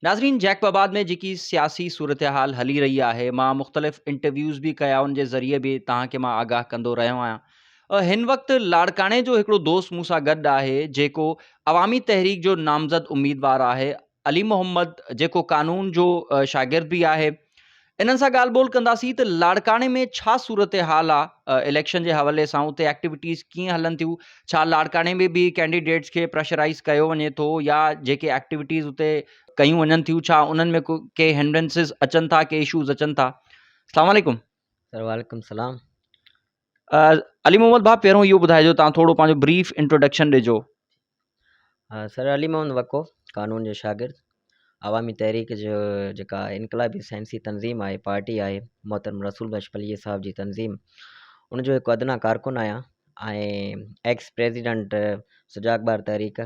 ناظرين جيڪب آباد ۾ جيڪي سياسي صورتحال هلي رهي آهي مان مختلف انٽرويوز به ڪيا ان جي ذريعي به توهان کي مان آگاهه ڪندو رهيو آهيان هن وقت لاڙڪاڻي جو هڪڙو دوست مون سان گڏ آهي جيڪو عوامي تحريڪ جو نامزد اميدوار آهي علي محمد جيڪو قانون جو شاگرد به آهي انهن سان ڳالهه ٻولهه ڪنداسين ته لاڙڪاڻي ۾ ڇا صورتحال آ اليڪشن جي حوالي سان اتي ايڪٽيوٽيز ڪيئن هلن ٿيون ڇا لاڙڪاڻي ۾ به ڪينڊيڊيٽس کي پريشرائز ڪيو وڃي ٿو يا جيڪي ايڪٽيوٽيز اتي ڪيون وڃن ٿيون ڇا انهن ۾ ڪي هنڊرنسز اچن ٿا ڪي اشوز اچن ٿا السلام عليڪم. سر وعليڪم السلام. علي محمد ڀاء پهريون اهو ٻڌائجو تان ٿورو پنهنجو بريف انٽروڊڪشن ڏجو. سر علي محمد وڪو قانون جو شاگرد عوامي تحريڪ جو جيڪا انقلابي سائنسي تنظيم آهي پارٽي آهي محترم رسول بخش پليجي صاحب جي تنظيم ان جو هڪ ادنيٰ ڪارڪن آهيان ۽ ايڪس پريزيڊنٽ سجاڳ ٻار تحريڪ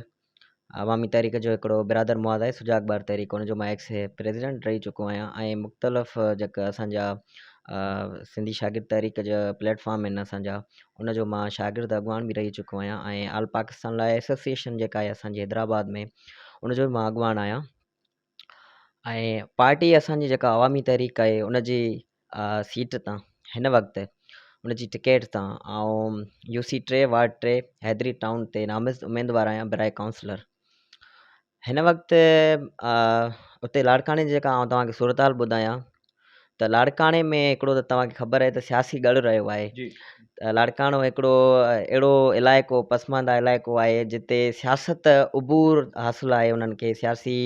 عوامي تحريڪ جو هڪڙو برادر محاذ آهي سجاڳ ٻار تحريڪ ان جو مان ايڪس پريزيڊنٽ رهي چڪو آهيان ۽ مختلف جيڪا اسان جا سنڌي شاگرد تحريڪ جا پليٽ فارم آهن اسان جا ان جو مان شاگرد اڳواڻ به رهي چڪو آهيان ۽ آل پاڪستان لاء ايسوسيئيشن جيڪا آهي اسان جي حيدرآباد ۾ ان جو به مان اڳواڻ آهيان ۽ پارٽي اسان جي جيڪا عوامي تحريڪ آهي ان جي سيٽ تان هن وقت ان جي ٽڪيٽ تان آئون يو سي ٽي وارڊ ٽي حيدري ٽائون تي نامزد اميدوار آهيان برائي ڪائونسلر هن وقت اتي لاڙڪاڻي جي جيڪا آئون توهان کي صورتحال ٻڌايان ته لاڙڪاڻي ۾ هڪڙو ته توهان کي خبر آهي ته سياسي ڳڙهه رهيو آهي ته لاڙڪاڻو هڪڙو اهڙو علائقو پسمانده علائقو آهي جتي سياست عبور حاصل آهي انهن کي سياسي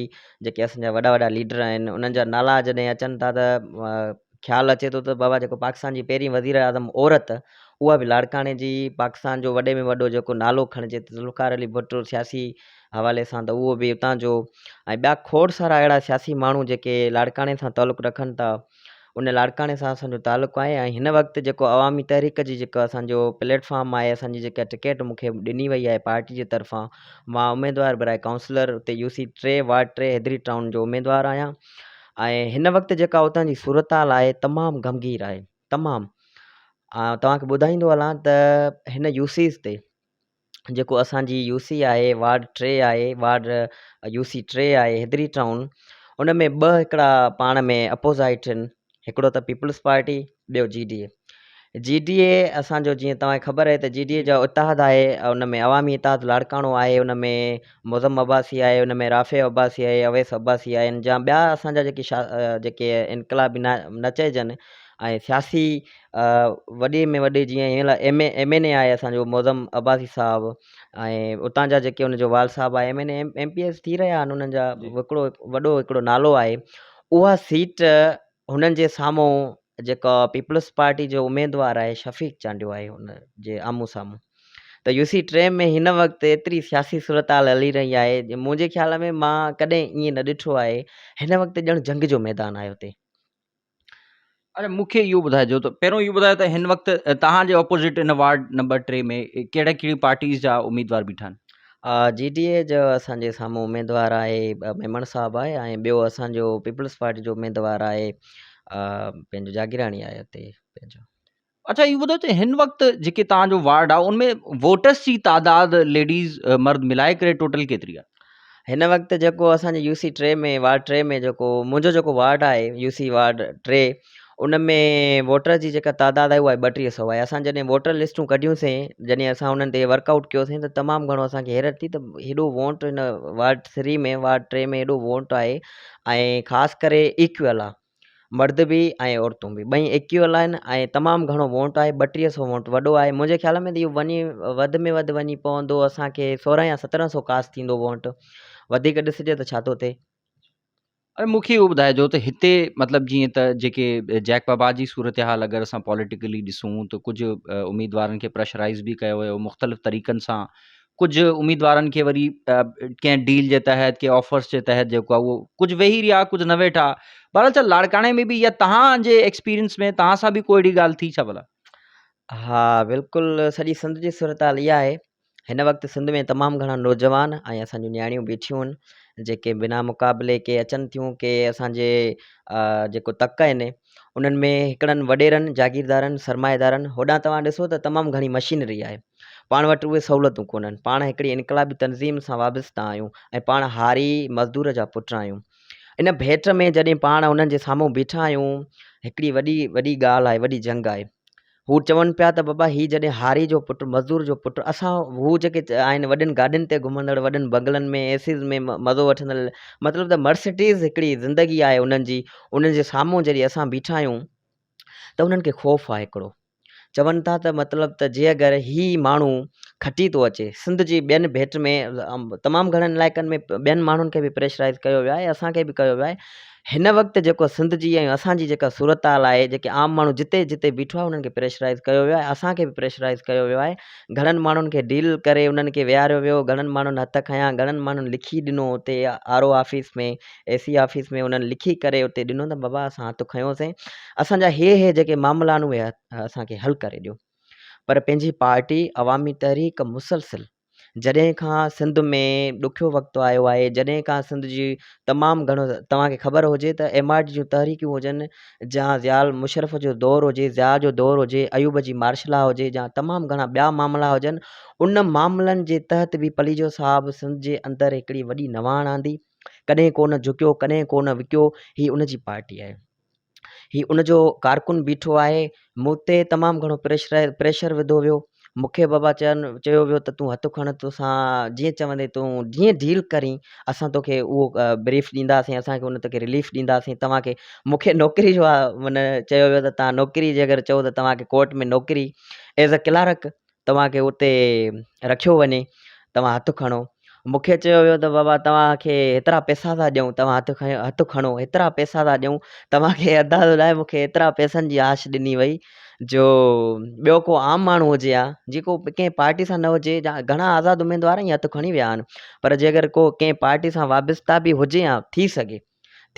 جيڪي اسان جا وڏا وڏا ليڊر آهن انهن جا نالا جڏهن اچن ٿا ته خيال اچي ٿو ته بابا جيڪو پاڪستان جي پهرين وزير اعظم عورت اها به لاڙڪاڻي جي پاڪستان جو وڏي ۾ وڏو جيڪو نالو کڻجي ته ذوالفقار علي ڀٽو سياسي حوالي سان ته اهو به اتان جو ۽ ٻيا کوڙ سارا اهڙا سياسي ماڻهو جيڪي لاڙڪاڻي سان تعلق رکن ٿا ان لاڙڪاڻي سان اسان جو تعلق آهي ۽ هن وقت جيڪو عوامي تحريڪ جي جيڪو اسان جو پليٽ فارم آهي اسان جي جيڪا ٽڪيٽ مون کي ڏني وئي آهي پارٽي جي طرفان مان اميدوار برائي ڪائونسلر اتي يو سي ٽي وارڊ ٽي حيدري ٽائون جو اميدوار آهيان ۽ هن وقت جيڪا اتان جي صورتحال آهي تمام گنڀير آهي تمام توهان کي ٻڌائيندو هلان ته هن يو سيز تي جيڪو اسان جي يو سي آهي وارڊ ٽي آهي وارڊ يو سي ٽي آهي حيدري ٽائون ان ۾ ٻه هڪڙا پاڻ ۾ اپوزائٽ آهن هڪڙو ته پيپلز پارٽي ٻيو جي ڊي اي جي ڊي اي اسان جو جيئن توهان کي خبر آهي ته جي ڊي اي جو اتحاد آهي ان ۾ عوامي اتحاد لاڙڪاڻو آهي ان ۾ معظم عباسي آهي ان ۾ رافع عباسي آهي اويس عباسي آهن جا ٻيا اسان جا جيڪي شا جيڪي انقلابي نه نه چئجن ۽ سياسي وڏي ۾ وڏي جيئن هن مهل ايم اي ايم اين اي آهي اسان جو معظم عباسي صاحب ۽ اتان جا جيڪي ان جو والد صاحب آهي M N A M P S ٿي رهيا آهن انهن جا هڪڙو وڏو هڪڙو نالو آهي اها سيٽ هنن جي سامهون جيڪا پيپلز پارٽي جو اميدوار آهي شفيق چانڊيو آهي ان جي آمهون سامهون ته يو سي ٽي ۾ هن وقت ايتري سياسي صورتحال هلي رهي آهي منهنجي خيال ۾ مان ڪڏهن ائين نه ڏٺو آهي هن وقت ڄڻ جنگ جو ميدان آهي اتي. اچا مون کي اهو ٻڌائجو ته پهريون اهو ٻڌايو ته هن وقت توهان جي اپوزٽ ان وارڊ نمبر ٽي ۾ ڪهڙا ڪهڙي پارٽيز جا اميدوار بيٺا آهن؟ جي ڊي اي جو اسان جي سامهون اميدوار آهي ميمڻ صاحب آهي ۽ ٻيو اسان جو پيپلز پارٽي جو اميدوار آهي پنهنجو جاگيراڻي آهي اتي پنهنجو. اچا اهو ٻڌايو ته هن وقت جيڪي توهان جو وارڊ آهي ان ۾ ووٽرس جي تعداد ليڊيز مرد ملائي ڪري ٽوٽل ڪيتري آهي؟ هن وقت جيڪو اسان جي يو سي ٽي ۾ وارڊ ٽي ۾ جيڪو منهنجو جيڪو وارڊ آهي يو سي وارڊ ٽي ان ۾ ووٽر جي جيڪا تعداد آهي اها ٻٽيهه سو آهي اسان جڏهن ووٽر لسٽون ڪڍيون سين جڏهن اسان انهن تي ورڪ آئوٽ ڪيوسين ته تمام گهڻو اسان کي حيرت ٿي ته هيڏو ووٽ هن وارڊ ٿري ۾ وارڊ ٽي ۾ هيڏو ووٽ آهي ۽ خاص ڪري ايڪول آهي مرد به ۽ عورتون به ٻئي ايڪيول آهن ۽ تمام گهڻو وونٽ آهي ٻٽيهه سو وونٽ وڏو آهي منهنجي خيال ۾ ته اهو وڃي وڌ ۾ وڌ وڃي پوندو اسان کي سورهن يا سترهن سو ڪاس ٿيندو وونٽ وڌيڪ ڏسجي ته ڇا ٿو ٿئي. اري مون کي اهو ٻڌائجو ته هتي مطلب جيئن ته جيڪي جيڪب آباد جي صورتحال اگر اسان پوليٽيڪلي ڏسون ته ڪجهه اميدوارن کي پريشرائز به ڪيو ويو مختلف طريقن سان ڪجهه اميدوارن کي وري ڪنهن ڊيل جي تحت ڪنهن آفرس جي تحت جيڪو آهي اهو ڪجهه ويهي رهيا ڪجهه نه ويٺا بهرحال ڇا لاڙڪاڻي ۾ به يا تهان جي ايڪسپيرينس ۾ تهان سان به ڪو اهڙي ڳالهه ٿي ڇا ڀلا؟ ها بلڪل سڄي سنڌ جي صورتحال اها آهي هن وقت سنڌ ۾ تمام گهڻا نوجوان ۽ اسان جون نياڻيون بيٺيون آهن جيڪي بنا مقابلي ڪي اچن ٿيون ڪي اسان جي جيڪو تڪ آهن انهن ۾ هڪڙن وڏيرن جاگيردارن سرمائيدارن هوڏانهن توهان ڏسو ته تمام گهڻي مشينري آهي پاڻ وٽ اهي سهولتون ڪونهن. پاڻ هڪڙي انقلابي تنظيم سان وابسته آهيون ۽ پاڻ هاري مزدور جا پٽ آهيون. ان ڀيٽ ۾ جڏهن پاڻ انهن جي سامهون بيٺا آهيون هڪڙي وڏي وڏي ڳالهه آهي وڏي جنگ آهي هو چون پيا ته بابا هي جڏهن هاري جو پٽ مزدور جو پٽ اسان هو جيڪي آهن وڏين گاڏين تي گهمندڙ وڏن بنگلن ۾ اي سيز ۾ مزو وٺندڙ مطلب ته مرسڊيز هڪڙي زندگي آهي انهن جي انهن جي سامهون جڏهن اسان بيٺا آهيون ته انهن کي خوف آهي هڪڙو چون ٿا ته مطلب ته جي اگر هي ماڻهو کٽي ٿو اچي سنڌ جي ٻين ڀيٽ ۾ تمام گهڻن علائقن ۾ ٻين ماڻهن کي به پريشرائز ڪيو ويو آهي اسان کي به ڪيو ويو آهي هن وقت جيڪو سنڌ جي ۽ اسان جي جيڪا صورتحال آهي جيڪي عام ماڻهو جتي جتي بيٺو آهي انهن کي پريشرائز ڪيو ويو آهي اسان کي به پريشرائز ڪيو ويو آهي گهڻن ماڻهن کي ڊيل ڪري انهن کي ويهاريو ويو گهڻن ماڻهن هٿ کنيا گهڻن ماڻهن لکي ڏنو اتي R O office ۾ A C office ۾ انهن لکي ڪري اتي ڏنو ته بابا اسان هٿ کنيوسين اسان جا هي هي جيڪي معاملا آهن اهي اسان کي حل ڪري ڏيو پر پنهنجي پارٽي عوامي تحريڪ مسلسل جڏهن کان سنڌ ۾ ڏکيو وقت آيو آهي جڏهن کان سنڌ جي تمام گهڻو توهان کي خبر هجي ته ايم آر ڊي جون تحريڪون هجن جا ضياء مشرف جو دور هجي ضياء جو دور هجي ايوب جي مارشلا هجي جا تمام گهڻا ٻيا معاملا هجن ان معاملن جي تحت به پليجو صاحب سنڌ جي اندر هڪڙي وڏي نواڻ آندي ڪڏهن ڪو نه جهڪيو ڪڏهن ڪو نه وڪيو هي ان جي پارٽي آهي هي ان جو ڪارڪن بيٺو آهي مون تي تمام گهڻو پريشر پريشر وڌو ويو مون کي بابا چون چيو ويو ته تون هٿ کڻ توسان جيئن چوندي تون جيئن ڊيل ڪرين اسان توکي اهو بريف ڏينداسين اسان کي ان توکي رليف ڏينداسين توهان کي مون کي نوڪري جو من چيو ويو ته توهان نوڪري جي اگر چئو ته توهان کي ڪورٽ ۾ نوڪري ايز اي ڪلارڪ توهان کي اتي رکيو وڃي توهان هٿ کڻو مون کي چيو ويو ته بابا توهان کي هيترا پئسا ٿا ڏيون توهان هٿ کنيو هٿ کڻو هيترا پئسا ٿا ڏيون توهان کي اندازو ناهي مون کي ايترا پئسن جي آش ڏني وئي جو ٻيو ڪو عام ماڻهو هجي ها جيڪو ڪنهن پارٽي سان نه هجي يا گهڻا آزاد اميدوار ائين هٿ کڻي ويا آهن پر جي اگر ڪو ڪنهن پارٽي سان وابسته به هجي ها ٿي سگهي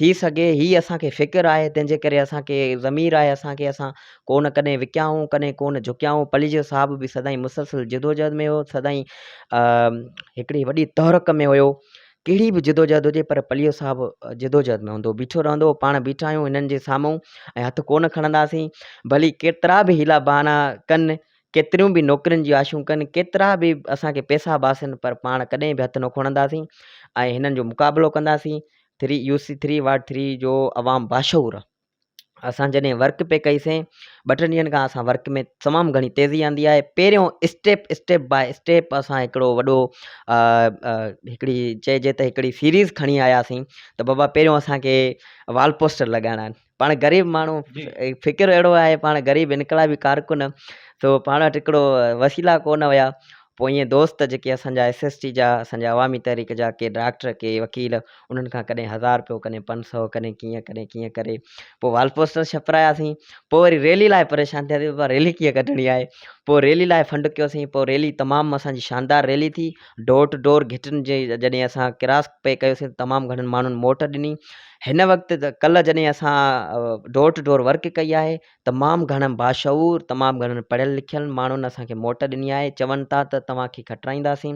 ٿي سگهي هي اسان کي فڪر آهي تنهن جي ڪري اسان کي ضمير آهي اسان کي اسان ڪو نه ڪڏهن وڪيا آهيون ڪڏهن ڪو نه جهڪيا آهيون پليجو صاحب به سدائين مسلسل جدوجهد ۾ هيو سدائين هڪڙي وڏي تحرڪ ۾ هيو ڪهڙي به جدوجهد هجي پر پليجو صاحب جدوجهد ۾ هوندو بيٺو رهندو هو پاڻ بيٺا آهيون هنن جي سامهون ۽ هٿ ڪو نه کڻنداسين ڀلي ڪيترا به حيلا بهانا ڪن ڪيتريون به نوڪرين جون آشون ڪن، ڪيترا به اسان کي پئسا باسن پر پاڻ ڪڏهن به هٿ نه کڻنداسين ۽ هنن جو مقابلو ڪنداسين. Three U C three ward three جو عوام باشعور آ. اسان جڏهن ورڪ پئي ڪئي سين ٻه ٽن ڏينهن کان اسان ورڪ ۾ تمام گهڻي تيزي آندي آهي. پهريون اسٽيپ اسٽيپ باء اسٽيپ اسان هڪڙو وڏو هڪڙي چئجي ته هڪڙي سيريز کڻي آياسين ته بابا پهريون اسان کي وال پوسٽر لڳائڻا آهن. پاڻ غريب ماڻهو فڪر اهڙو آهي پاڻ غريب انقلابي ڪارڪن سو پاڻ وٽ هڪڙو وسيلا ڪو نه هيا پوء ائين دوست جيڪي اسان جا ايس ايس ٽي جا اسان جا عوامي تحريڪ جا ڪي ڊاڪٽر ڪي وڪيل انهن کان ڪڏهن هزار رپيو ڪڏهن پنج سو ڪڏهن ڪيئن ڪڏهن ڪيئن ڪري پوء وال پوسٽر ڇپراياسين پوء وري ريلي لاء پريشان ٿياسين بابا ريلي ڪيئن ڪڍڻي آهي پوء ريلي لاء فنڊ ڪيوسين پوء ريلي تمام اسان جي شاندار ريلي ٿي ڊور ٽو ڊور گهٽين جي جڏهن اسان ڪراس پئي ڪيوسين تمام گهڻن ماڻهن موٽ ڏني هن وقت ڪلهه جڏهن اسان ڊور ٽو ڊور ورڪ ڪئي آهي تمام گهڻن باشعور تمام گهڻن پڙهيل لکيل ماڻهن اسان کي موٽ ڏني آهي چون ٿا ته توهان کي کٽرائينداسين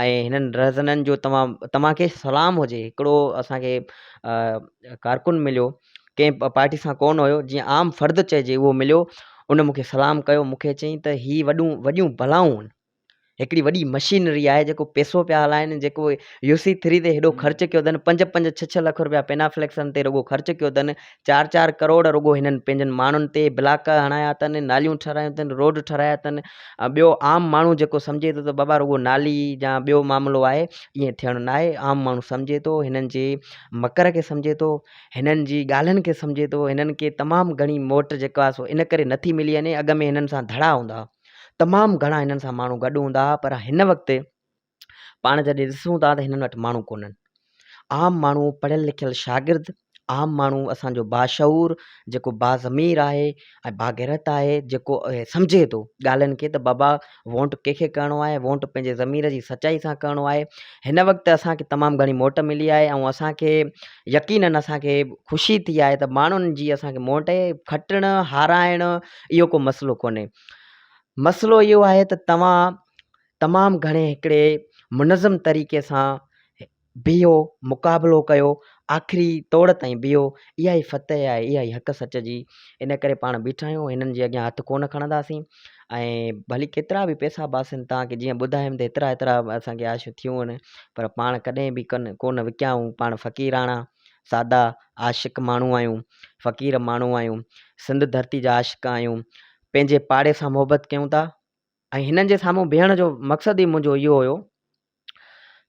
۽ هنن رهزنن جو توهان توهان کي سلام هجي هڪڙو اسان کي ڪارڪن مليو ڪنهن پارٽي سان ڪونه هيو جيئن عام فرد چئجي اهو مليو ان مون کي سلام ڪيو مون کي چيائين ته هي وڏون وڏيون بلائون آهن هڪڙي وڏي مشينري آهي جيڪو پئسو پيا هلائن جيڪو يو سي ٿري تي هيڏو خرچ ڪيو اٿن پنج پنج ڇهه ڇهه لک روپيا پينافليڪسن تي رڳو خرچ ڪيو اٿن چار چار ڪروڙ رڳو هنن پنهنجن ماڻهن تي بلاڪ هڻايا اٿن ناليون ٺهرايون اٿن روڊ ٺهرايا اٿن ٻيو عام ماڻهو جيڪو سمجهي ٿو ته بابا رڳو نالي يا ٻيو معاملو آهي ائين ٿيڻو نه آهي عام ماڻهو سمجهي ٿو هنن جي مڪر کي سمجهي ٿو هنن جي ڳالهين کي سمجهي ٿو هنن کي تمام گهڻي موٽ جيڪا آهي سو ان ڪري نٿي ملي وڃي اڳ ۾ هنن سان ڌڙا هوندا هئا تمام گهڻا هنن سان ماڻهو گڏ هوندا هئا پر هن وقت پاڻ جڏهن ڏسون ٿا ته هنن وٽ ماڻهو ڪونهن عام ماڻهو پڙهيل لکيل شاگرد عام ماڻهو اسان جو باشعور جيڪو باضمير آهي ۽ باغيرت آهي جيڪو سمجهي ٿو ڳالهين کي ته بابا ووٽ ڪنهن کي ڪرڻو آهي ووٽ پنهنجي ضمير جي سچائي سان ڪرڻو آهي هن وقت اسان کي تمام گهڻي موٽ ملي آهي ۽ اسان کي يقينن اسان کي خوشي ٿي آهي ته ماڻهن جي اسان کي موٽ کٽڻ هارائڻ اهو ڪو مسئلو ڪونهي مسئلو اهو آهي ته توهان تمام گهڻي هڪڙي منظم طريقي سان بيهو مقابلو ڪيو آخري توڙ تائين بيهو اها ئي فتح آهي اها ئي حق سچ جي ان ڪري پاڻ بيٺا آهيون هنن جي اڳيان هٿ ڪونه کڻنداسين ۽ ڀلي ڪيترا به پئسا باسن توهان کي جيئن ٻڌايم ته ايترا ايترا اسان کي آشون ٿيون آهن پر پاڻ ڪڏهن به ڪن ڪونه وڪيا آهيون پاڻ فقيراڻا سادا عاشق ماڻهو آهيون، فقير ماڻهو آهيون، سنڌ ڌرتي جا عاشق آهيون، پنهنجي پاڙي سان محبت ڪيون ٿا ۽ هنن جي سامهون بيهڻ جو مقصد ئي منهنجو اهو هيو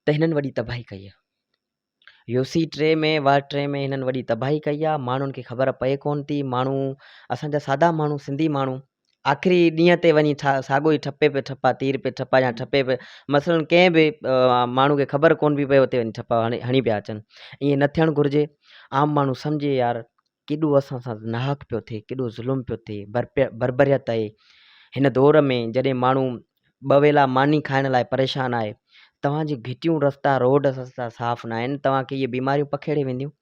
ته هنن وڏي تباهي ڪئي آهي. يو سي ٽي ۾ وارڊ ٽي ۾ هنن وڏي تباهي ڪئي آهي، ماڻهن کي خبر پئي ڪونه ٿي، ماڻهو اسان جا سادا ماڻهو سنڌي ماڻهو آخري ڏينهن تي وڃي ساڳو ئي ٺپي پي ٺپا تير پي ٺپا يا ٺپي پي مثلاً ڪنهن به ماڻهو کي خبر ڪونه پئي پئي اتي وڃي ٺپا هڻي پيا اچن ائين نه ٿيڻ گهرجي عام ماڻهو سمجهي يار ڪيڏو اسان سان ناحق پيو ٿئي ڪيڏو ظلم پيو ٿئي بربريت آهي هن دور ۾ جڏهن ماڻهو ٻه ويلا ماني کائڻ لاء پريشان آهي توهان جون گهٽيون رستا روڊ رستا صاف نه آهن توهان کي اهي بيماريون پکيڙي وينديون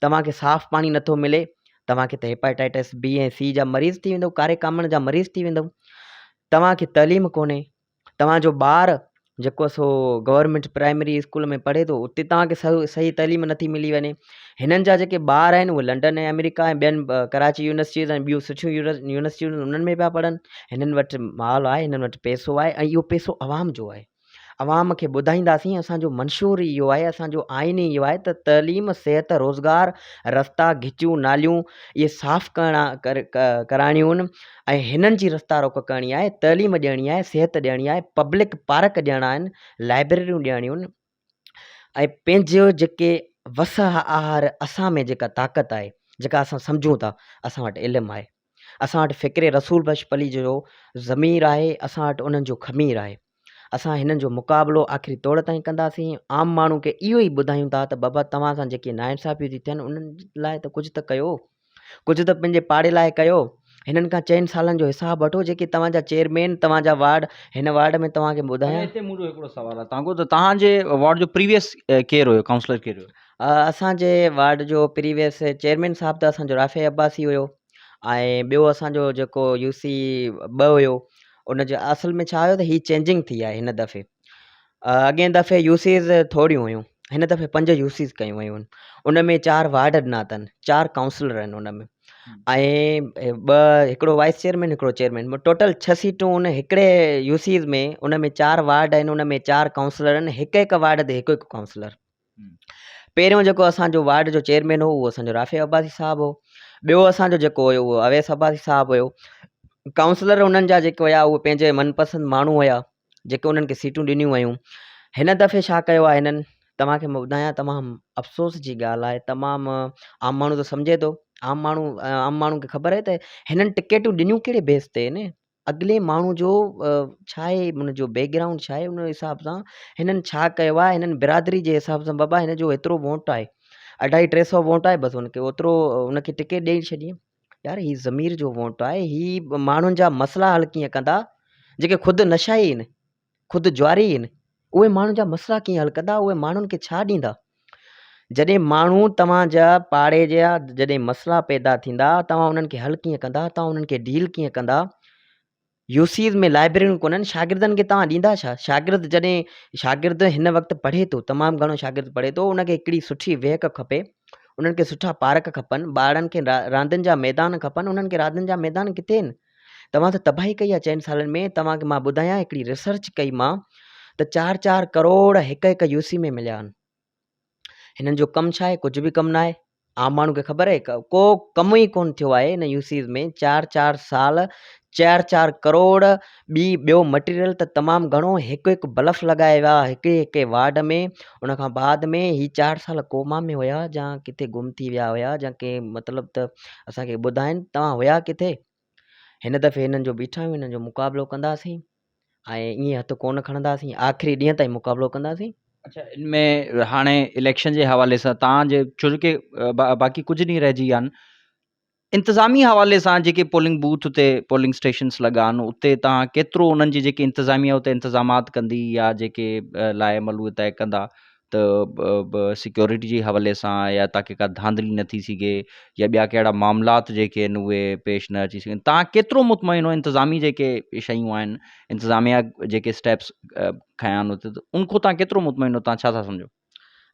توهان کي صاف پاڻي نٿو ملي توهان کي ته هيپاٽائٽس بي ۽ سي جا مريض ٿي ويندو ڪاري ڪامڻ جا مريض ٿي ويندو توهان کي تعليم ڪونهي توهان جو ٻار جيڪو سو گورنمينٽ پرائمري اسڪول ۾ پڙهي ٿو اتي توهان کي صحيح تعليم نٿي ملي وڃي هنن جا جيڪي ٻار آهن اهي لنڊن ۽ آمريڪا ۽ ٻين ڪراچي يونيورسٽيز ۽ ٻيون سٺيون يونيورسٽيون انهن ۾ پيا پڙهن هنن وٽ مال آهي هنن وٽ پئسو آهي ۽ اهو پئسو عوام جو آهي عوام کي ٻڌائينداسين اسان جو منشور ئي اهو آهي اسان جو آئين ئي اهو آهي ته تعليم صحت روزگار رستا گهٽيون ناليون اهي صاف ڪرڻا ڪرائڻيون آهن ۽ هنن جي رستا روڪ ڪرڻي آهي تعليم ڏيڻي آهي صحت ڏيڻي آهي پبلڪ پارڪ ڏيڻا آهن لائبريريون ڏيڻيون آهن ۽ پنهنجو جيڪي وس آهر اسان ۾ جيڪا طاقت آهي جيڪا اسان سمجهون ٿا اسان وٽ علم آهي اسان وٽ فڪر رسول بخش پليجي جو ضمير آهي، اسان وٽ انهن جو خمير آهي. اسان هنن جو مقابلو آخري توڙ تائين ڪنداسين. عام ماڻهو کي اهو ئي ٻڌايون ٿا ته بابا توهان سان جيڪي ناانصافيون ٿي ٿين انهن لاء ته ڪجهه ته ڪيو، ڪجهه ته پنهنجي پاڙي لاء ڪيو. هنن کان چئن سالن جو حساب وٺو جيڪي توهان جا چيئرمين، توهان جا وارڊ، هن وارڊ ۾ توهان کي ٻڌايان. هتي منهنجو هڪڙو سوال آهي توهان کان ته توهان جي وارڊ جو پريويس ڪير هيو، ڪائونسلر ڪير هيو؟ اسان جي وارڊ جو پريويس چيئرمين صاحب ته اسان جو رافع عباسي هيو ۽ ٻيو اسان جو جيڪو يو سي ٻه هيو ان جو اصل ۾ ڇا هيو ته هي چينجنگ ٿي آهي هن دفعي اڳئين دفعي يو سيز ٿوريون هيون هن دفعي پنج يو سيز ڪيون ويون آهن ان ۾ چار وارڊ ڏنا اٿن چار ڪائونسلر آهن ان ۾ ۽ ٻه هڪڙو وائس چيئرمين هڪڙو چيئرمين ٽوٽل ڇهه سيٽون ان هڪڙي يو سيز ۾ ان ۾ چار وارڊ آهن ان ۾ چار ڪائونسلر آهن هڪ هڪ وارڊ تي هڪ هڪ ڪائونسلر پهريون جيڪو اسان جو وارڊ جو چيئرمين هو اهو اسان جو رافع عباسي صاحب هو ٻيو اسان جو جيڪو هيو اهو اويس عباسي صاحب هيو ڪائونسلر انهن جا جيڪي هيا اهي پنهنجي من پسند ماڻهو هيا جيڪي انهن کي سيٽون ڏنيون ويون هن دفعي ڇا ڪيو آهي هنن توهان کي مان ٻڌايان تمام افسوس جي ڳالهه آهي تمام عام ماڻهو ته سمجهي ٿو عام ماڻهو عام ماڻهو کي خبر آهي ته هنن ٽڪيٽون ڏنيون ڪهڙي بيس تي آهن اڳلي ماڻهو جو ڇا آهي ان جو بيڪ گرائونڊ ڇا آهي ان حساب سان هنن ڇا ڪيو آهي هنن برادري جي حساب سان بابا هن جو ايترو ووٽ آهي اڍائي ٽي سو ووٽ آهي بس ان کي اوترو ان کي ٽڪيٽ ڏيئي ڇڏي يار هي ضمير جو ووٽ آهي هي ماڻهن جا مسئلا حل ڪيئن ڪندا جيڪي خود نشائي آهن خود جواري آهن اهي ماڻهن جا مسئلا ڪيئن حل ڪندا اهي ماڻهن کي ڇا ڏيندا جڏهن ماڻهو توهان جا پاڙي جا جڏهن مسئلا پيدا ٿيندا توهان انهن کي حل ڪيئن ڪندا توهان انهن کي ڊيل ڪيئن ڪندا يوسيز ۾ لائبريريون ڪونهن شاگردن کي توهان ڏيندا ڇا شاگرد جڏهن شاگرد هن وقت پڙهي ٿو تمام گهڻو شاگرد پڙهي ٿو ان کي هڪڙي سٺي ويهڪ کپي انهن کي سٺا پارڪ کپن ٻارڙن کي راندين جا ميدان کپن انهن کي راندين جا ميدان ڪٿي آهن توهان ته تباهي ڪئي آهي چئن سالن ۾ توهان کي مان ٻڌايان هڪڙي ريسرچ ڪئي مان ته چار چار ڪروڙ هڪ هڪ يو سي ۾ مليا آهن هنن جو ڪم ڇا آهي ڪجهه به ڪم ناهي عام ماڻهو کي خبر آهي ڪو ڪم ئي ڪون ٿيو آهي هن يو سيز ۾ چار چار سال چار چار ڪروڙ ٻي ٻيو مٽيريل ته تمام گهڻو هڪ هڪ بلف لڳايا ويا هڪ هڪ وارڊ ۾ ان کان بعد ۾ هي چار سال ڪوما ۾ هيا جا ڪٿي گم ٿي ويا هيا جا ڪي مطلب ته اسان کي ٻڌائن توهان هيا ڪٿي هن دفعي هنن جو بيٺا آهيون هنن جو مقابلو ڪنداسين ۽ ائين هٿ ڪونه کڻنداسين آخري ڏينهن تائين مقابلو ڪنداسين. اڇا ان ۾ هاڻي اليڪشن جي حوالي سان تان جي ڇو جو ڪي باقي ڪجهه ڏينهن رهجي ويا آهن انتظامي حوالي سان جيڪي پولنگ بوٿ تي پولنگ اسٽيشنس لڳا آهن اتي تان ڪيترو انهن جي جيڪي انتظاميا اتي انتظامات ڪندي يا جيڪي لاء عمل اهي طئي ڪندا ته سيڪيورٽي جي حوالي سان يا تاڪي ڪا ڌانڌلي نه ٿي سگهي يا ٻيا ڪهڙا معاملات جيڪي آهن اهي پيش نه اچي سگهن تان ڪيترو مطمئن هو انتظامي جيڪي شيون آهن انتظاميا جيڪي اسٽيپس کنيا آهن اتي ته ان کان تان ڪيترو مطمئن هو تان ڇا ٿا سمجهو؟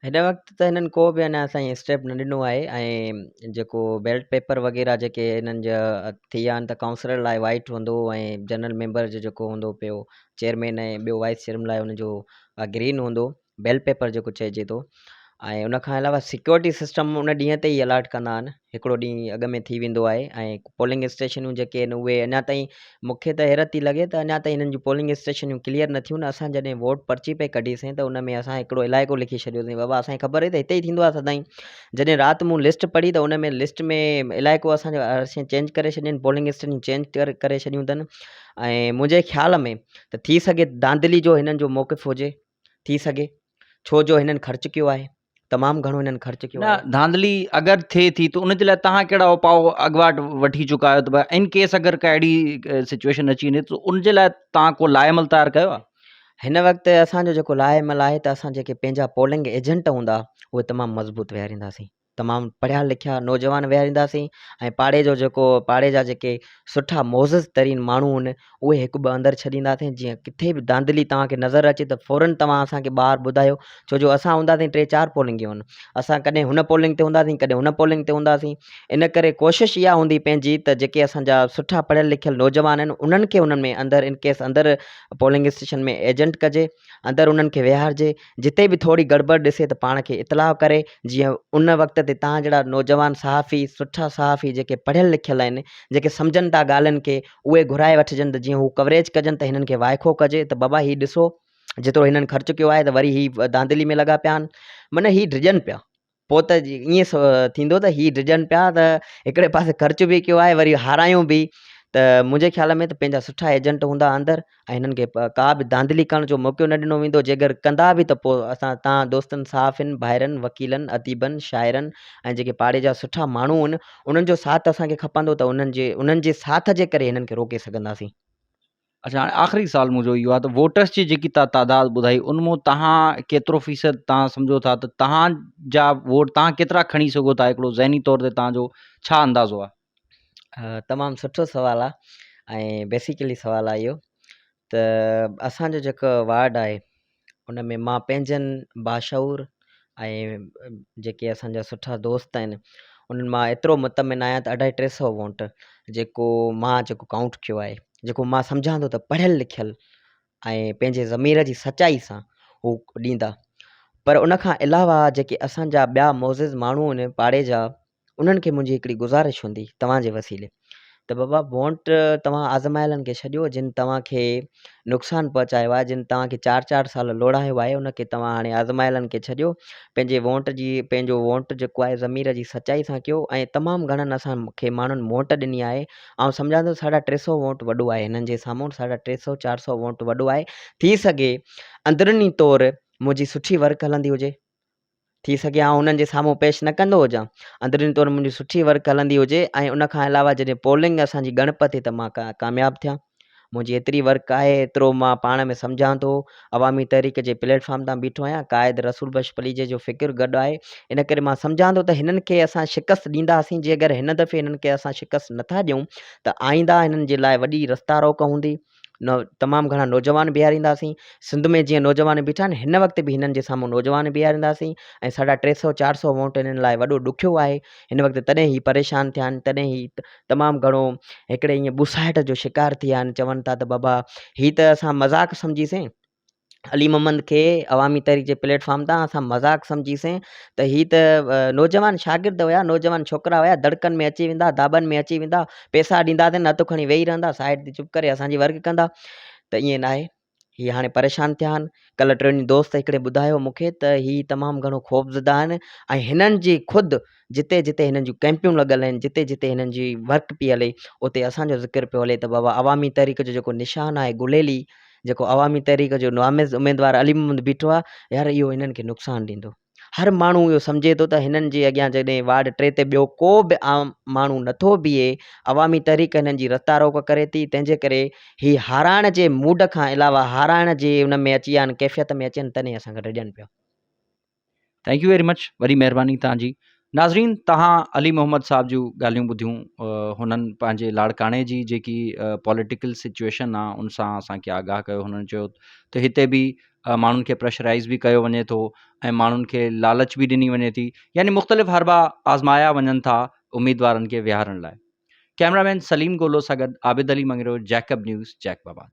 هن وقت ته هنن ڪو به اڃا سائين اسٽيپ نه ڏنو آهي ۽ جيڪو بيلٽ پيپر وغيره جيڪي هنن جا ٿي ويا آهن ته ڪائونسلر لاء وائيٽ هوندو ۽ جنرل ميمبر جو جيڪو هوندو پيو چيئرمين ۽ ٻيو وائيس چيئرمين لاء ان جو گرين هوندو بيل پيپر جيڪو چئجي ٿو ۽ ان کان علاوه سيڪيورٽي سسٽم ان ڏينهن تي ئي الاٽ ڪندا آهن هڪڙو ڏينهن اڳ ۾ ٿي ويندو آهي ۽ پولنگ اسٽيشنون جيڪي آهن اهي اڃا تائين مون کي ته حيرت ٿي لڳي ته اڃا تائين هنن جون پولنگ اسٽيشنون ڪليئر نه ٿيون آهن اسان جڏهن ووٽ پرچي پئي ڪڍيسين ته ان ۾ اسان هڪڙو علائقو لکي ڇڏيوسين بابا اسان کي خبر هئي ته هتي ئي ٿيندو آهي سدائين جڏهن رات مون لسٽ پڙهي ته ان ۾ لسٽ ۾ علائقو اسان جو اسين چينج ڪري ڇڏين پولنگ اسٽيشن چينج ڪري ڇڏيون اٿن ۽ منهنجي خيال ۾ ته ٿي سگهي ڌانڌلي جو هنن جو موقف هجي ٿي سگهي ڇو جو هنن خرچ ڪيو آهي تمام گهڻو هنن خرچ ڪيو نه آهي. ڌانڌلي اگر ٿئي ٿي ته ان جي لاء توهان ڪهڙا اپاء اڳواٽ وٺي چڪا آهيو ته ان ڪيس اگر ڪا اهڙي سچويشن اچي وڃي ته ان جي لاء توهان ڪو لاء عمل تيار ڪيو آهي؟ هن وقت اسان جو جيڪو لاء عمل آهي ته اسان جيڪي پنهنجا پولنگ ايجنٽ هوندا اهي تمام مضبوط ويهارينداسين تمام پڙهيا لکيا نوجوان ويهارينداسين ۽ پاڙي جو جيڪو پاڙي جا جيڪي سٺا معزز ترين ماڻهو آهن اهي هڪ ٻه اندر ڇڏينداسين جيئن ڪٿي به ڌانڌلي توهان کي نظر اچي ته فورن توهان اسان کي ٻاهر ٻڌايو ڇو جو اسان هونداسين ٽي چار پولنگيون آهن اسان ڪڏهن هن پولنگ تي هونداسين ڪڏهن هن پولنگ تي هونداسين ان ڪري ڪوشش اها هوندي پنهنجي ته جيڪي اسان جا سٺا پڙهيل لکيل نوجوان آهن انهن کي انهن ۾ اندر ان ڪيس اندر پولنگ اسٽيشن ۾ ايجنٽ ڪجي اندر انهن کي ويهارجي جتي به ٿوري گڙٻڙ ڏسي ته پاڻ کي اطلاع ڪري جيئن ان وقت تي توهان جهڙا نوجوان صحافي سٺا صحافي جيڪي پڙهيل لکيل آهن جيڪي سمجهن ٿا ڳالهين کي اهي گهرائي وٺجن ته جيئن هو ڪوريج ڪجن ته هنن کي وائکو ڪجي ته بابا هي ڏسو جيترو هنن خرچ ڪيو آهي ته وري هي ڌانڌلي ۾ لڳا پيا آهن معنيٰ هي ڊڄن پيا پوء ته ائين ٿيندو ته هي ڊڄن پيا ته هڪڙي پاسي خرچ به ڪيو آهي وري هارايون به ته منهنجي خيال ۾ ته پنهنجا سٺا ايجنٽ هوندا اندر ۽ هنن کي ڪا به ڌانڌلي ڪرڻ جو موقعو نه ڏنو ويندو جيڪر ڪندا به ته پوء اسان تان دوستن صحافين ڀائرن وڪيلن اديبن شاعرن ۽ جيڪي پاڙي جا سٺا ماڻهو آهن انهن جو ساٿ اسان کي کپندو ته انهن جي انهن جي ساٿ جي ڪري هنن کي روڪي سگهنداسين. اڇا هاڻي آخري سوال منهنجو اهو آهي ته ووٽرس جي جيڪي تان تعداد ٻڌائي ان مون تهان ڪيترو فيصد تان سمجهو ٿا ته تهان جا ووٽ تهان ڪيترا کڻي سگهو ٿا هڪڙو ذهني طور تي تهان جو ڇا اندازو آهي؟ تمام سٺو سوال آهي ۽ بيسيڪلي سوال آهي اهو ته اسان جو جيڪو وارڊ آهي ان ۾ مان پنهنجن باشعور ۽ جيڪي اسان جا سٺا دوست آهن انهن مان ايترو مطمئن آهيان ته اڍائي ٽي سئو ووٽ جيڪو مان جيڪو ڪائونٽ ڪيو آهي جيڪو مان سمجهان ٿو ته پڙهيل لکيل ۽ پنهنجي ضمير جي سچائي سان هو ڏيندا پر ان کان علاوه جيڪي اسان جا ٻيا معزز ماڻهو آهن پاڙي جا انهن کي منهنجي هڪڙي گذارش هوندي توهان جي وسيلي ته بابا وونٽ توهان آزمايلن کي ڇڏيو جن توهان کي نقصان پهچايو آهي جن توهان کي چار چار سال لوڙايو آهي ان کي توهان هاڻي آزمايلن کي ڇڏيو پنهنجي وونٽ جي پنهنجو وونٽ جيڪو آهي ضمير جي سچائي سان ڪيو ۽ تمام گهڻن اسان کي ماڻهن وونٽ ڏني آهي آئون سمجهان ٿو ساڍا ٽي سو وونٽ وڏو آهي هنن جي سامهون ساڍا ٽي سو چار سو وونٽ وڏو آهي ٿي سگهي اندروني طور منهنجي سٺي ورڪ هلندي هجي ٿي سگهي آئون انهن جي سامهون پيش نه ڪندو هجان، اندروني طور منهنجي سٺي ورڪ هلندي هجي ۽ ان کان علاوه جڏهن پولنگ اسان جي ڳڻپ ٿئي ته مان ڪامياب ٿيان. منهنجي ايتري ورڪ آهي، ايترو مان پاڻ ۾ سمجهان ٿو، عوامي تحريڪ جي پليٽ فارم تان بيٺو آهيان، قائد رسول بخش پليجي جو فڪر گڏ آهي، ان ڪري مان سمجهان ٿو ته هنن کي اسان شڪست ڏينداسين، جي اگر هن دفعي هنن کي اسان شڪست نٿا ڏيون ته آئنده هنن جي لاء وڏي رستا روڪ هوندي. تمام گهڻا نوجوان بيهارينداسين سنڌ ۾ جيئن نوجوان بيٺا آهن هن وقت به هنن جي سامهون نوجوان بيهارينداسين ۽ ساڍا ٽي سئو چار سئو ووٽ هنن لاء وڏو ڏکيو آهي هن وقت تڏهن هي پريشان ٿيا آهن تڏهن هي تمام گهڻو هڪڙي ائين ٻوساٽ جو شڪار ٿي ويا آهن چون ٿا ته بابا هي ته اسان مذاق سمجهيسين علي محمد کي عوامي تحريڪ جي پليٽ فارم تان اسان مذاق سمجهيسين ته هي ته نوجوان شاگرد هيا نوجوان ڇوڪرا هيا دڙڪن ۾ اچي ويندا داٻن ۾ اچي ويندا پيسا ڏينداسين هٿ کڻي ويهي رهندا سائيڊ تي چپ ڪري اسان جي ورڪ ڪندا ته ائين ناهي هي هاڻي پريشان ٿيا آهن ڪلهه ٽيون دوست هڪڙي ٻڌايو مون کي ته هي تمام گهڻو خوفزده آهن ۽ هنن جي خود جتي جتي هنن جون ڪئمپيون لڳل آهن جتي جتي هنن جي ورڪ پئي هلي اتي اسان جو ذڪر پيو هلي ته بابا عوامي تحريڪ جو جيڪو نشان آهي گليلي جيڪو عوامي تحريڪ جو نامزد اميدوار علي محمد بيٺو آهي يار اهو هنن کي نقصان ڏيندو هر ماڻهو اهو سمجهي ٿو ته هنن جي اڳيان جڏهن وارڊ ٽي تي ٻيو ڪو به عام ماڻهو نٿو بيهي عوامي تحريڪ هنن جي رستا روڪ ڪري ٿي تنهن جي ڪري هي هارائڻ جي موڊ کان علاوه هارائڻ جي ان ۾ اچي ويا آهن ڪيفيت ۾ اچي ويا آهن تڏهن اسان کان ڊڄن پيا. Thank you very much وڏي مهرباني توهان جي ناظرين توهان علي محمد صاحب جون ڳالهيون ٻڌيون هنن پنهنجي لاڙڪاڻي جي جيڪي پوليٽيڪل سچويشن آ ان سان اسان کي آگاهه ڪيو هنن چيو ته هتي به ماڻهن کي پريشرائز به ڪيو وڃي ٿو ۽ ماڻهن کي لالچ به ڏني وڃي ٿي يعني مختلف حربا آزمايا وڃن ٿا اميدوارن کي ويهارڻ لاء ڪيمرا مين سليم گولو سان گڏ Abid Ali Mangrio Jacob news Jacob آباد.